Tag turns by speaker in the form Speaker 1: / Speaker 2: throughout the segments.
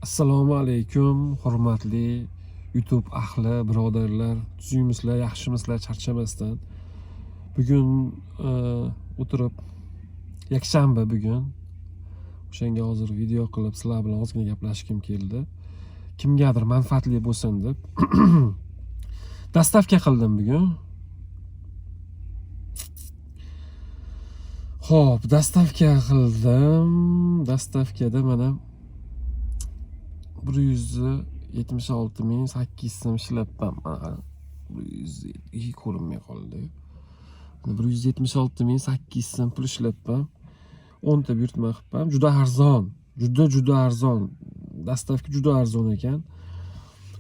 Speaker 1: Assalomu alaykum, hurmatli YouTube ahli, birodarlar, tuzukmisizlar, yaxshimisizlar, charchamasdan. Bugun o'tirib, yakshanba bugun. O'shanga hozir video qilib sizlar bilan ozgina gaplashgim keldi. Kimgadir manfaatli bo'lsin deb. Доставка qildim bugun. Xo'p, доставка qildim. Доставка da mana 176 800 so'm ishlabman. Mana 100 i ko'rinmay qoldi. 176 800 so'm pul ishlabman. 10 ta buyurtma qilibman. Juda arzon. Juda juda arzon. Доставка juda arzon ekan.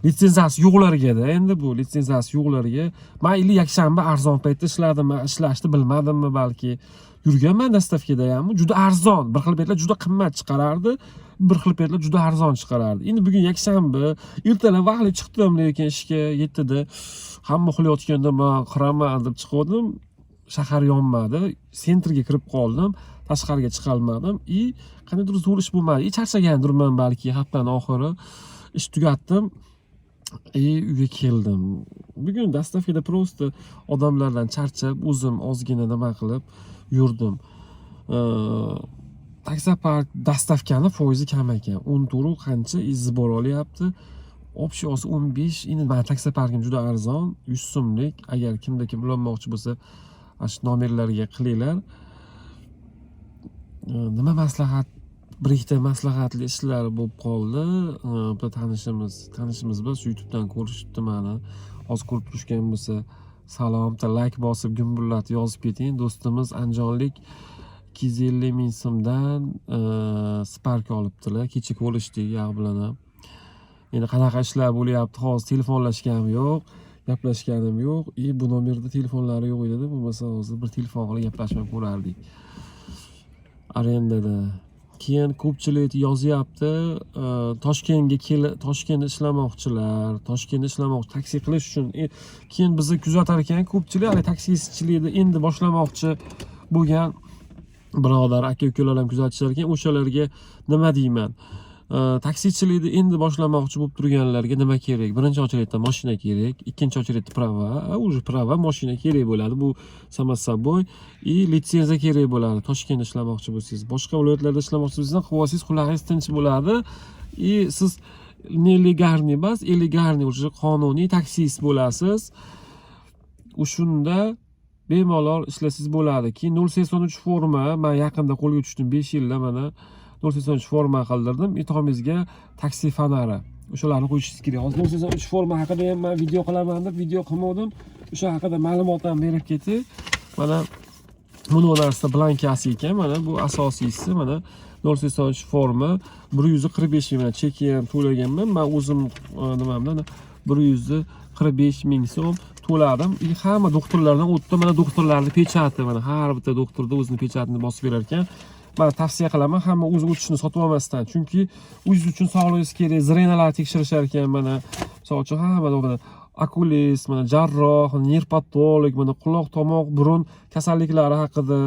Speaker 1: Litsenziyasi yo'qlarga-da, endi bu litsenziyasi yo'qlarga. Men ili yakshanba arzon paytda ishladim, ishlashni bilmadimmi balki. Yurganman доставка da ham, juda arzon. Bir xil paytlar juda qimmat chiqarardi, bir xil paytlar juda arzon chiqarardi. Endi bugun yakshanba, ertalab vaqtli chiqdim, lekin ishga 7 da hamma uxlayotganda men qiraman deb chiqdim. Shahar yonmadi. Центр ga kirib qoldim. Tashqariga chiqolmadim и qandaydir zo'r ish bo'lmadi. И charchagandirman balki, haftani oxiri ish tugatdim. И uyga keldim. Bugun доставка da просто odamlardan charchab, o'zim ozgina nima qilib yurdim. Taksopark доставка ni foizi kam ekan. 14 qancha сбор olyapti. Общий olsa 15. Endi mani taksoparkim juda arzon, 100 so'mlik. Agar kimda kim ulanmoqchi bo'lsa, ana shu nomerlarga qilinglar. Nima maslahat, bir ikkita maslahatli ishlar bo'lib qoldi. Bitta tanishimiz bor, shu YouTube'dan ko'rishibdi mani. Hozir ko'rib turishgan bo'lsa, salom, bitta layk bosib, gumburlatib yozib keting. Do'stimiz andijonlik 250 ming so'mdan Spark olibdilar. Kecha ko'rishdik yog' bilan ham. Endi qanaqa ishlar bo'lyapti, hozir telefonlashganim yo'q, gaplashganim yo'q. И bu nomerda telefonlari yo'q edi, bo'lmasa hozir bir telefon qilib gaplashib ko'rardik. Arendada. Keyin ko'pchilik yozyapti, Toshkentga kel, Toshkentda ishlamoqchilar, Toshkentda ishlamoqchi, taksi qilish uchun. Keyin bizni kuzatar ekan ko'pchilik hali taksichilikni endi boshlamoqchi bo'lgan birodar aka ukalar ham kuzatishar ekan, o'shalarga nima deyman? Taksichilikni endi boshlamoqchi bo'lib turganlarga nima kerak? Birinchi очередь da mashina kerak, ikkinchi очередь da права, уже права, mashina kerak bo'ladi. Bu само собой. И litsenziya kerak bo'ladi. Toshkentda ishlamoqchi bo'lsangiz, boshqa viloyatlarda ishlamoqchi bo'lsangiz, qilib olsangiz qulog'ingiz tinch bo'ladi. И siz нелегальный emas, легальный, уже qonuniy taksist bo'lasiz. O'shunda bemalol ishlasangiz bo'ladi. Keyin 083 forma, man yaqinda qo'lga tushdim, 5 yilda mana 083 forma qildirdim. Tomingizga taksi fonari. O'shalarni qo'yishingiz kerak. Hozir 083 forma haqida ham man video qilaman deb video qilmadim. O'sha haqida ma'lumot ham berib ketay. Mana buni narsa blankasi ekan, mana bu asosiysi, mana 083 forma 145 ming, mana cheki ham to'laganman. Men o'zim nimamdan 145 ming so'm to'ladim. И hamma doktorlardan o'tdi. Mana doktorlarning pechati, mana har bitta doktorda o'zini pechatini bosib berar ekan. Man tavsiya qilaman, hamma o'zi o'tishini sotib olmasdan, chunki o'zingiz uchun sog'lig'ingiz kerak. Зрения lar tekshirishar ekan, mana misol uchun hamma mana okulist, mana jarroh, neyropatolog, mana quloq, tomoq, burun kasalliklari haqida,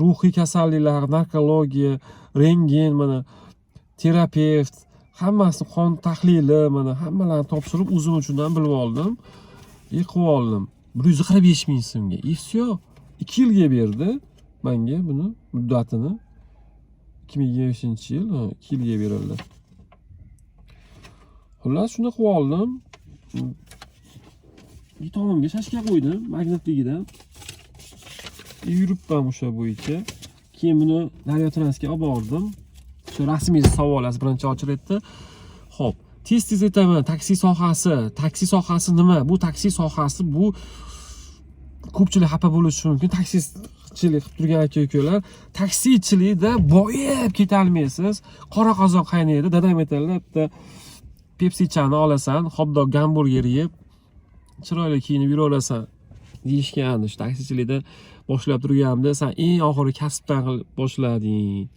Speaker 1: ruhiy kasalliklar, narkologiya, rentgen, mana terapevt, hammasi, qon tahlili, mana hammalarini topshirib, o'zim uchun ham bilib oldim. И qilib oldim. 145 ming so'mga. И всё. 2 yilga berdi menga buni muddatini. 2025-yil, ha, 2 yilga berildi. Xullas, shuni qilib oldim. Tomimga shashka qo'ydim, magnitligidan. Yuribman o'sha bo'yicha. Keyin buni Daryo Transga olib bordim. Shu rasmiy savol birinchi очередь da. Xo'p, tez-tez aytaman, taksi sohasi, taksi sohasi nima? Bu taksi sohasi, bu ko'pchilik xafa bo'lishi mumkin. Taksichilik qilib turgan aka ukalar, taksichilikda boyib ketolmaysiz. Qora qozon qaynaydi. Dadam aytadilar, bitta Pepsichani olasan, hot-dog, gamburger yeb, chiroyli kiyinib yuraverasan deyishgandi. Shu taksichilikda boshlab turganimda, san eng oxirgi kasbdan qilib boshlading.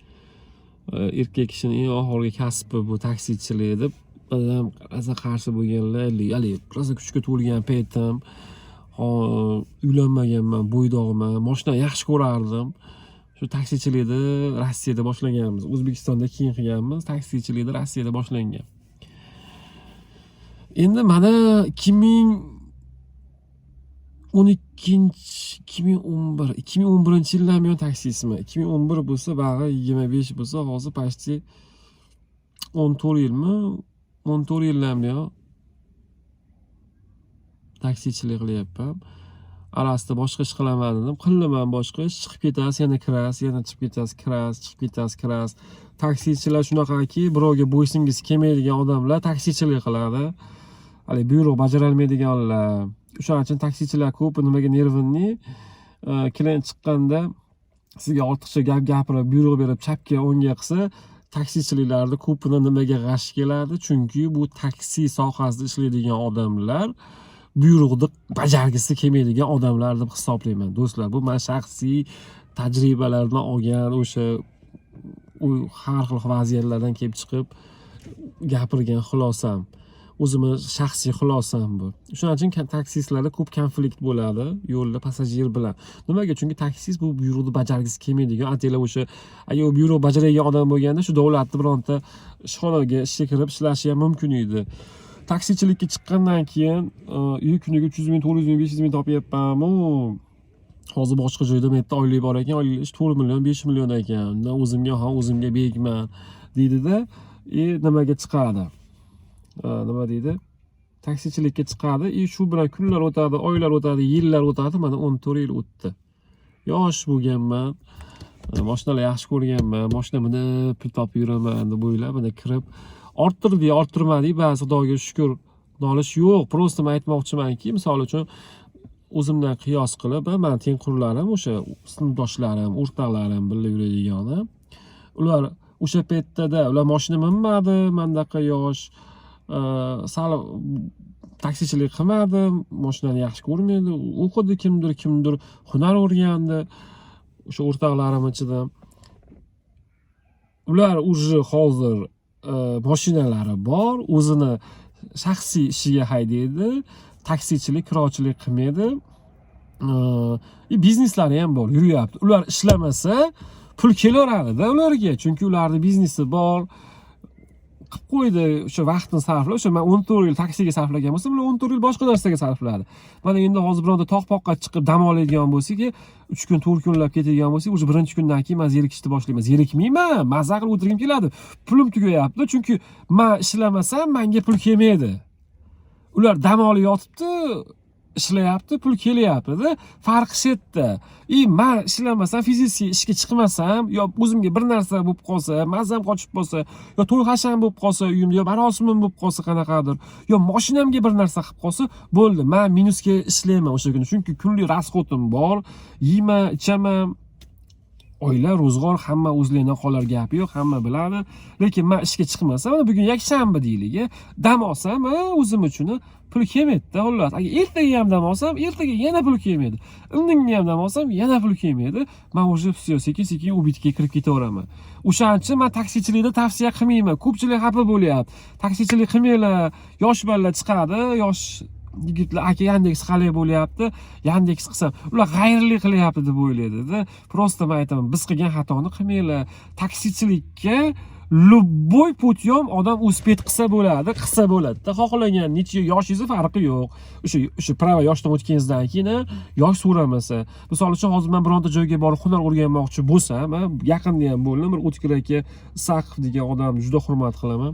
Speaker 1: Erkak kishini eng oxirgi kasbi bu taksichilik deb dadam rosa qarshi bo'lganlar. Haligi rosa kuchga to'lgan paytim, uylanmaganman, bo'ydoqman, moshina yaxshi ko'rardim. Shu taksichilikni Rossiyada boshlaganmiz. O'zbekistonda keyin qilganmiz, taksichilikni Rossiyada boshlangan. Endi mana 2012, 2011, 2011-yildan buyon taksistman. 2011 bo'lsa, bag'i 25 bo'lsa, hozir почти 14 yilmi, 14 yildan buyon taksichilik qilyapman. Orasida boshqa ish qilaman dedim, qildim ham boshqa ish. Chiqib ketasiz, yana kirasiz, yana chiqib ketasiz, kirasiz, chiqib ketasiz, kirasiz. Taksichilar shunaqaki, birovga bo'ysungisi kelmaydigan odamlar taksichilik qiladi, haligi buyruq bajarolmaydiganlar. O'shaning uchun taksichilar ko'p nimaga нервный, клиент chiqqanda sizga ortiqcha gap gapirib, buyruq berib, chapga, o'ngga qilsa, taksichiliklarni ko'pini nimaga g'ashi keladi? Chunki bu taksi sohasida ishlaydigan odamlar buyruqni bajargisi kelmaydigan odamlar deb hisoblayman, do'stlar. Bu man shaxsiy tajribalardan olgan, o'sha u har xil vaziyatlardan kelib chiqib gapirgan xulosam, o'zimni shaxsiy xulosam bu. Shuning uchun taksistlarda ko'p konflikt bo'ladi yo'lda passajir bilan. Nimaga? Chunki taksist bu buyruqni bajargisi kelmaydigan. Ataylab o'sha, agar u buyruq bajaradigan odam bo'lganda, shu davlatni bironta ishxonaga ishga kirib ishlashi ham mumkin edi. Taksichilikka chiqqandan keyin kuniga 300 ming, 400 ming, 500 ming topyapmanmu, hozir boshqa joyda bu yerda oylik bor ekan, oylik ish 4 million, 5 million ekan, undan o'zimga ham, o'zimga bekman deydida, и nimaga chiqadi, nima deydi, taksichilikka chiqadi. И shu bilan kunlar o'tadi, oylar o'tadi, yillar o'tadi. Mana 14 yil o'tdi. Yosh bo'lganman, moshinalar yaxshi ko'rganman, moshina minib pul topib yuraman deb o'ylab, mana kirib orttirdik, orttirmadik, ba'zi, xudoga shukur, nolish yo'q. Просто man aytmoqchimanki, misol uchun, o'zimdan qiyos qilib, mani tengqurlarim, o'sha sinfdoshlarim, o'rtoqlarim, birga yuradiganim, ular o'sha paytda ular moshina minmadi mandaqa yosh, sal taksichilik qilmadi, moshinani yaxshi ko'rmaydi, o'qidi kimdir, kimdir hunar o'rgandi o'sha o'rtoqlarim ichida. Ular уже hozir moshinalari bor, o'zini shaxsiy ishiga haydaydi, taksichilik, kirochilik qilmaydi и bizneslari ham bor, yuryapti. Ular ishlamasa, pul kelaveradida ularga, chunki ularni biznesi bor, qilib qo'ydi. O'sha vaqtini sarflab, o'sha man 14 yil taksiga sarflagan bo'lsam, ular 14 yil boshqa narsaga sarfladi. Mana endi hozir bironta tog' poqqa chiqib dam oladigan bo'lsak, 3 kun, 4 kunlab ketadigan bo'lsak, уже birinchi kundan keyin man zerikishni boshlayman. Zerikmayman, maza qilib o'tirgim keladi. Pulim tugayapti, chunki man ishlamasam, manga pul kelmaydi. Ular dam olib yotibdi, ishlayapti, pul kelyaptida. Farqi shu yerda. И man ishlamasam, физически ishga chiqmasam, yo o'zimga bir narsa bo'lib qolsa, mazam qochib qolsa, yo to'y hasham bo'lib qolsa uyimda, yo marosimim bo'lib qolsa qanaqadir, yo moshinamga bir narsa qilib qolsa, bo'ldi, man minusga ishlayman o'sha kuni, chunki kunlik расход im bor, yeyman, ichaman, oila, ro'zg'or, hamma o'zlaridan qolar gapi yo'q, hamma biladi. Lekin man ishga chiqmasam, mana bugun yakshanba deylik, dam olsam, o'zim uchun pul kelmaydida. Xullas, agar ertaga ham dam olsam, ertaga yana pul kelmaydi, indinga ham dam olsam, yana pul kelmaydi. Man уже все, sekin sekin убытка ga kirib ketaveraman. O'shaning uchun man taksichilikni tavsiya qilmayman. Ko'pchilik xafa bo'lyapti, taksichilik qilmanglar, yosh bolalar chiqadi, yosh yigitlar, aka, Yandeks qalay bo'lyapti, Yandeks qilsam, ular g'ayrlik qilyapti deb o'ylaydida. Просто man aytaman, biz qilgan xatoni qilmanglar. Taksichilikka любой путем odam успеть qilsa bo'ladi, qilsa bo'ladida. Xohlagan necha yoshingizni farqi yo'q, o'sha права yoshdan o'tganingizdan keyin yosh so'ramasa. Misol uchun, hozir man bironta joyga borib hunar o'rganmoqchi bo'lsam, yaqinda ham bo'ldim, bir O'tkir aka Isaqov degan odamni juda hurmat qilaman.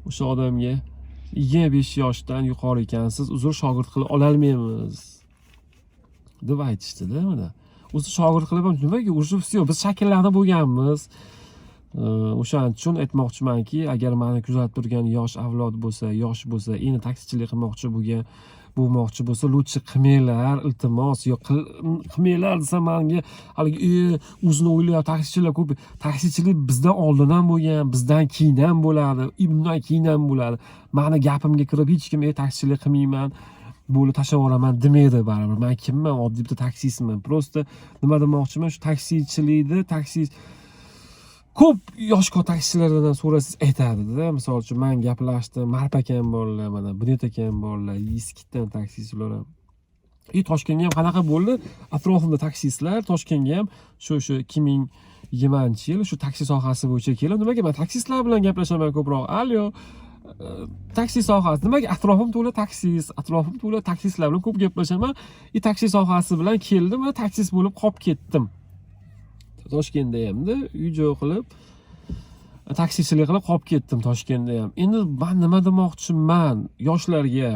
Speaker 1: O'sha odamga 25 yoshdan yuqori ekansiz, uzr, shogird qila ololmaymiz deb aytishdida. Mana o'zi shogird qilib ham nimaga, уже все, biz shakllanib bo'lganmiz. O'shaning uchun aytmoqchimanki, agar mani kuzatib turgan yosh avlod bo'lsa, yosh bo'lsa, endi taksichilik qilmoqchi bo'lgan bo'lmoqchi bo'lsa, лучше qilmanglar, iltimos. Yo qilmanglar desam, manga haligi o'zini o'ylayapti, taksichilar ko'p. Taksichilik bizdan oldin ham bo'lgan, bizdan keyin ham bo'ladi и bundan keyin ham bo'ladi. Mani gapimga kirib hech kim taksichilik qilmayman, bo'ldi, tashlab yuboraman demaydi baribir. Man kimman? Oddiy bitta taksistman. Просто nima demoqchiman, shu taksichilikni, taksi ko'p yosh taksichilardan ham so'rasangiz, aytadida. Misol uchun, man gaplashdim, Marp akam borlar, mana Bunyod akam borlar, Iskitdan taksistlar ham. И Toshkentga ham qanaqa bo'ldi, atrofimda taksistlar Toshkentga ham shu 2020-yil shu taksi sohasi bo'yicha kelib, nimaga man taksistlar bilan gaplashaman ko'proq. Alyo. Taksi sohasi nimaga? Atrofim to'la taksist, atrofim to'la taksistlar bilan ko'p gaplashaman и taksi sohasi bilan keldim va taksist bo'lib qolib ketdim. Toshkentda hamda uy joy qilib, taksichilik qilib qolib ketdim Toshkentda ham. Endi man nima demoqchiman yoshlarga?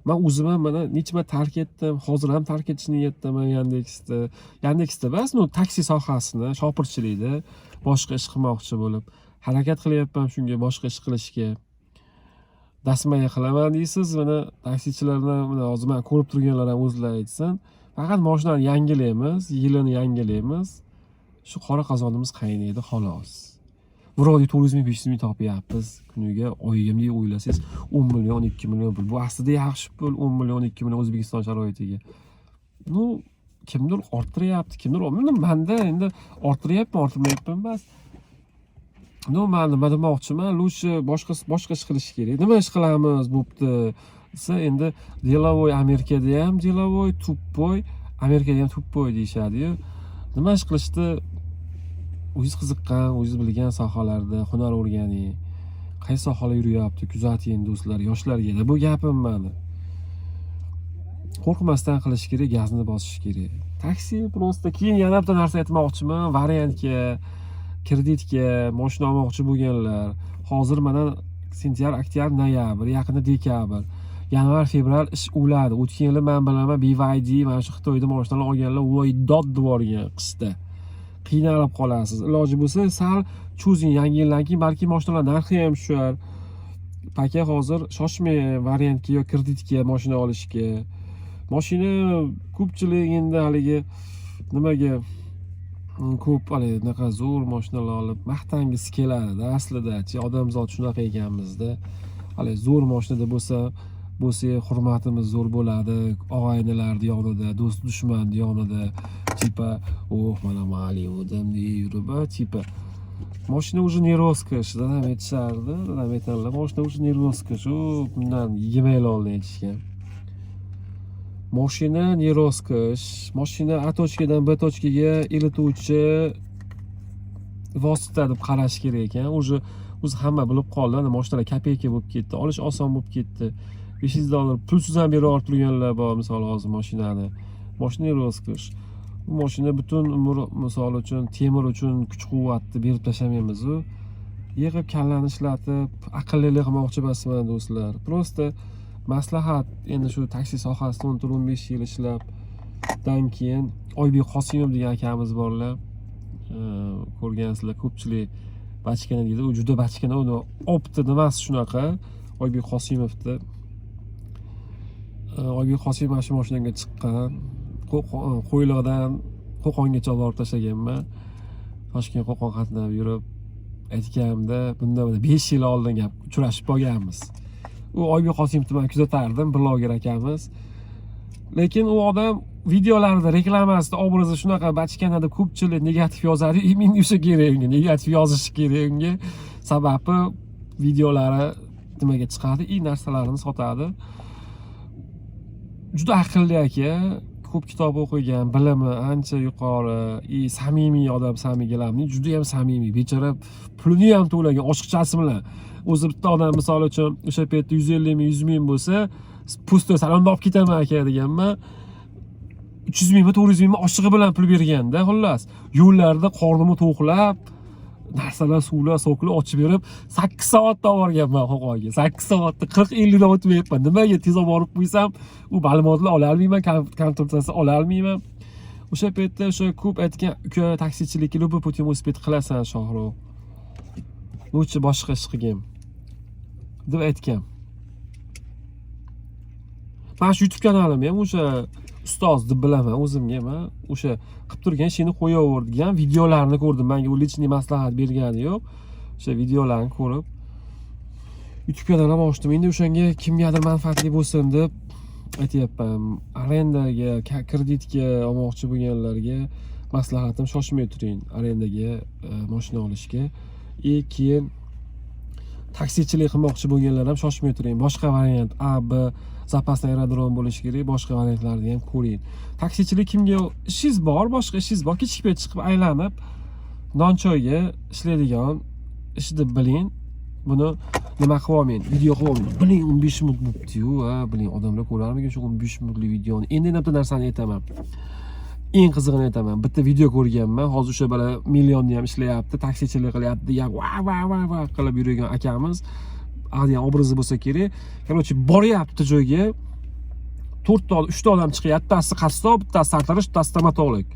Speaker 1: Man o'zim ham mana necha marta tark etdim, hozir ham tark etish niyatdaman Yandexni. Yandexda emas, ну, taksi sohasini, shopirchilikda boshqa ish qilmoqchi bo'lib harakat qilyapman shunga, boshqa ish qilishga. Dastmaya qilaman deysiz. Mana taksichilarni, mana hozir man ko'rib turganlar ham o'zlari aytsin. Faqat moshinani yangilaymiz, yilini yangilaymiz, shu qora qozonimiz qaynaydi, xolos. Вроде 400 ming, 500 ming topyapmiz kuniga, oyiga bunday o'ylasangiz 10 million, 12 million pul. Bu aslida yaxshi pul, 10 million, 12 million O'zbekiston sharoitiga. Ну, kimdir orttiryapti, kimdir. Manda endi orttiryapman, orttirmayapman emas. Ну, man nima demoqchiman, лучше boshqa boshqa ish qilish kerak. Nima ish qilamiz bo'pti desa, endi деловой Amerikada ham деловой, тупой Amerikada ham тупой deyishadiyu. Nima ish qilishni, o'zingiz qiziqqan, o'zingiz bilgan sohalarda hunar o'rganing. Qaysi sohalar yuryapti, kuzating, do'stlar. Yoshlarga bu gapim mani. Qo'rqmasdan qilish kerak, gazni bosish kerak. Taksi просто. Keyin yana bitta narsa aytmoqchiman. Variantga, kreditga moshina olmoqchi bo'lganlar, hozir mana sentyabr, oktyabr, noyabr, yaqinda dekabr, yanvar, fevral ish o'ladi. O'tgan yili man bilaman, BYD, mana shu Xitoyda moshinalar olganlar voy dod deb yuborgan. Qishda qiynalib qolasiz. Iloji bo'lsa, sal cho'zing. Yangi yildan keyin balki moshinalar narxi ham tushar. Пока hozir shoshmang variantga yo kreditga moshina olishga. Moshina ko'pchilik endi haligi nimaga, ko'p haligi anaqa zo'r moshinalar olib maqtangisi keladida. Aslidachi, odamzod shunaqa ekanmizda, haligi zo'r moshinada bo'lsa hurmatimiz zo'r bo'ladi og'aynilarni yonida, do'st dushmanni yonida, типа, oh, mana Malibuda bunday yurib, a, типа, moshina уже не роскошь. Dadam aytishardi, dadam aytadilar, moshina уже не роскошь. U bundan 20 yil oldin aytishgan. Moshina не роскошь, moshina А точка dan Б точка ga elituvchi vosita deb qarash kerak ekan уже. O'zi hamma bilib qoldi. Ana moshinalar kopeyka bo'lib ketdi, olish oson bo'lib ketdi. 500 dollar pulsiz ham berib yuborib turganlar bor, misol, hozir moshinani. Moshina роскошь. Bu moshina butun umr, misol uchun, temir uchun kuch quvvatni berib tashlamaymizu. Yig'ib, kallani ishlatib, aqllilik qilmoqchi emasman, do'stlar, просто maslahat. Endi shu taksi sohasida 14-15 yil ishlabdan keyin Oybek Qosimov degan akamiz borlar, ko'rgansizlar. Ko'pchilik bachkana deydi, u juda bachkana, uni опыт i nimasi shunaqa Oybek Qosimovni. Oybek Qosimov mana shu moshinaga chiqqan. Qo'yliqdan Qo'qongacha olib borib tashlaganman. Toshkent, Qo'qon qatnab yurib aytganimda, bundan 5 yil oldin gap, uchrashib qolganmiz. U Oybek Qosimovni man kuzatardim, bloger akamiz. Lekin u odam videolarida, reklamasida obrazi shunaqa bachkana deb ko'pchilik negativ yozadi. Именно o'sha kerak unga, negativ yozishi kerak unga. Sababi videolari nimaga chiqadi и narsalarini sotadi. Juda aqlli aka, ko'p kitob o'qigan, bilimi ancha yuqori и samimiy odam. Samiy, judayam samimiy. Bechora pulini ham to'lagan oshiqchasi bilan. O'zi bitta odam, misol uchun, o'sha paytda 150 ming, 100 ming bo'lsa, пустой salonda olib ketaman aka deganman, 300 mingmi, 400 mingmi oshig'i bilan pul berganda. Xullas, yo'llarda qornimni to'qlab, narsalar, suvlar, сок lar ochib berib, 8 soatda olib borganman Qo'qonga. 8 soatda 40-50dan o'tmayapman. Nimaga tez olib borib qo'ysam, u ma'lumotlar ololmayman, konsultatsiya ololmayman. O'sha paytda o'sha ko'p aytgan: "Uka, taksichilikka любой путем успеть qilasan, Shohrux, лучше boshqa ish qilgin", deb aytgan. Mana shu YouTube kanalim ham o'sha ustoz deb bilaman o'zimga. Man o'sha qilib turgan ishingni qo'yaver degan videolarni ko'rdim. Manga u личный maslahat bergani yo'q, o'sha videolarni ko'rib YouTube kanalim ochdim. Endi o'shanga kimgadir manfaatli bo'lsin deb aytyapman. Arendaga, kreditga olmoqchi bo'lganlarga maslahatim: shoshmay turing arendaga moshina olishga. И keyin taksichilik qilmoqchi bo'lganlar ham shoshmay turing. Boshqa variant, A, B, запасной аэродром bo'lishi kerak, boshqa variantlarni ham ko'ring. Taksichilik kimga ishingiz bor, boshqa ishingiz bor, kechki payt chiqib aylanib, non choyga ishlaydigan ish deb biling buni. Nima qilib olmang, video qilib olmang. Блин, 15 minut bo'libdi-yu, ha, блин, odamlar ko'rarmikin shu 15 minutlik videoni? Endi yana bitta narsani aytaman. Eng qizig'ini aytaman. Bitta video ko'rganman. Hozir o'sha bola millionni ham ishlayapti, taksichilik qilyapti degan, va va va va qilib yurgan akamiz. Degan obrazi bo'lsa kerak. Короче, boryapti joyga. To'rtta, uchta odam chiqyapti. Bittasi qassob, bittasi sartarosh, bittasi stomatolog.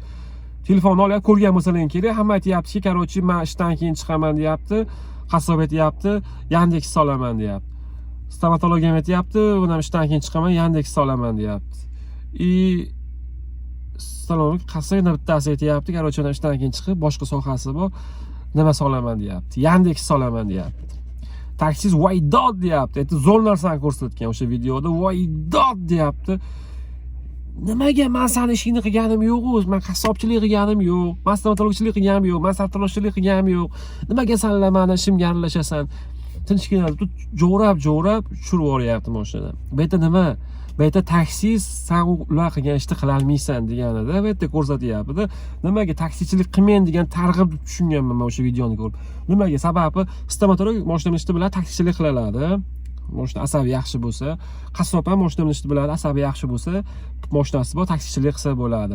Speaker 1: Telefonni olyapti, ko'rgan bo'lsalaring kerak. Hamma aytyaptiki, короче, man ishdan keyin chiqaman deyapti. Qassob aytyapti, Yandex solaman deyapti. Stomatolog ham aytyapti, buni ham ishdan keyin chiqaman, Yandex solaman deyapti. И stomatolog, qassob, yana bittasi aytyapti, короче, uni ishdan keyin chiqib, boshqa sohasi bor, nima solaman deyapti. Yandex solaman deyapti. Taksist "Voy dod" deyapti. Aytdi, zo'r narsani ko'rsatgan o'sha videoda. "Voy dod" deyapti. Nimaga man sani ishingni qilganim yo'q o'zi? Man qassobchilik qilganim yo'q, man stomatologchilik qilganim yo'q, man sartaroshchilik qilganim yo'q. Nimaga sanlar mani ishimga aralashasan? Tinchgina jo'rab jo'rab tushirib yuboryapti mashinadan. Bu yerda nima? Bu yerda taksist san ular qilgan ishni qilolmaysan deganida bu yerda ko'rsatyaptida. Nimaga taksichilik qilmang degan targ'ib deb tushunganman man o'sha videoni ko'rib. Nimaga? Sababi stomatolog moshina minishni biladi, taksichilik qila oladi. Moshina asabi yaxshi bo'lsa, qassob ham moshina minishni biladi, asabi yaxshi bo'lsa, moshinasi bor, taksichilik qilsa bo'ladi.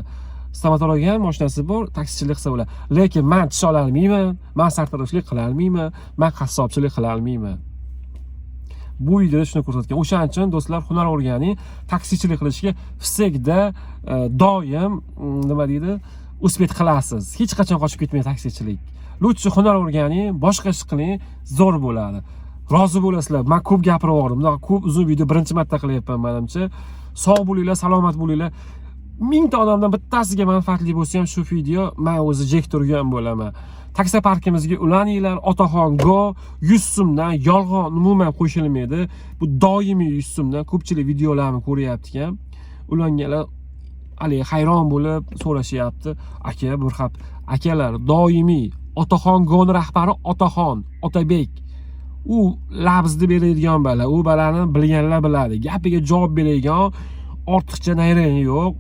Speaker 1: Stomatolog ham moshinasi bor, taksichilik qilsa bo'ladi. Lekin man tish ololmayman, man sartaroshlik qila olmayman, man qassobchilik qila olmayman. Bu videoda shuni ko'rsatgan. O'shaning uchun, do'stlar, hunar o'rganing. Taksichilik qilishga всегда, doim, nima deydi, успеть qilasiz. Hech qachon qochib ketmang taksichilik. Лучше hunar o'rganing, boshqa ish qiling, zo'r bo'ladi. Rozi bo'lasizlar. Man ko'p gapirib yubordim. Bunaqa ko'p uzun video birinchi marta qilyapman manimcha. Sog' bo'linglar, salomat bo'linglar. Mingta odamdan bittasiga manfaatli bo'lsa ham shu video, man o'zi jek turgan bo'laman. Taksoparkimizga ulaninglar. Otaxon Go 100 so'mdan, yolg'on umuman qo'shilmaydi. Bu doimiy 100 so'mdan. Ko'pchilik videolarni ko'ryapti ekan. Ulanganlar haligi hayron bo'lib so'rashyapti. Aka, bir hap akalar, doimiy Otaxon Goni rahbari Otaxon Otabek. U labzni beradigan bala. U balani bilganlar biladi. Gapiga javob beradigan, ortiqcha nayrang yo'q.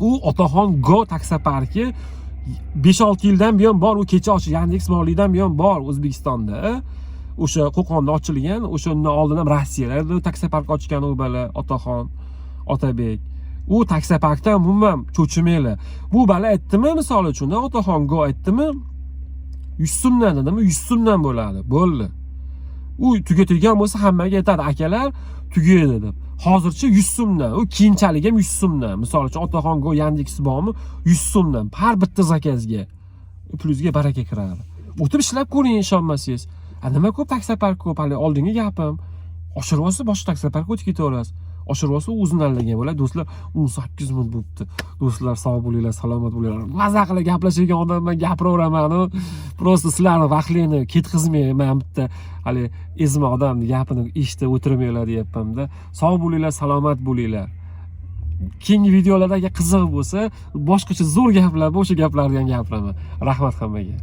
Speaker 1: U Otaxon Go taksoparki 5-6 yildan buyon bor. U kecha ochilgan, Yandex borligidan buyon bor O'zbekistonda. O'sha Qo'qonda ochilgan, o'shandan oldin ham Rossiyalarda taksopark ochgan u bala Otaxon Otabek. U taksoparkdan umuman cho'chimanglar. Bu bala aytdimi, misol uchun, Otaxon Go aytdimi, 100 so'mdan dedimi, 100 so'mdan bo'ladi. Bo'ldi. U tugatadigan bo'lsa hammaga aytadi, akalar, tugaydi deb. Hozircha 100 so'mdan. U keyinchalik ham 100 so'mdan. Misol uchun, Otaxon Go Yandex bormi? 100 so'mdan har bitta zakazga. Pulingizga baraka kiradi. O'tib ishlab ko'ring ishonmasangiz. A nima ko'p taksopark ko'p, hali oldingi gapim. Oshirib olsa boshqa taksoparkka o'tib ketaverasiz. Oshirib olsa o'zini tanlagan bo'ladi. Do'stlar, 18 minut bo'libdi. Do'stlar, sog' bo'linglar, salomat bo'linglar. Maza qilib gaplashadigan odamman, gapiraveraman. Просто sizlarni vaqtlaringni ketkazmay, man bitta hali ezma odamni gapini eshitib o'tirmanglar deyapman-da. Sog' bo'linglar, salomat bo'linglar. Keyingi videolarda agar qiziq bo'lsa, boshqacha zo'r gaplar, o'sha gaplarni ham gapiraman. Rahmat hammaga.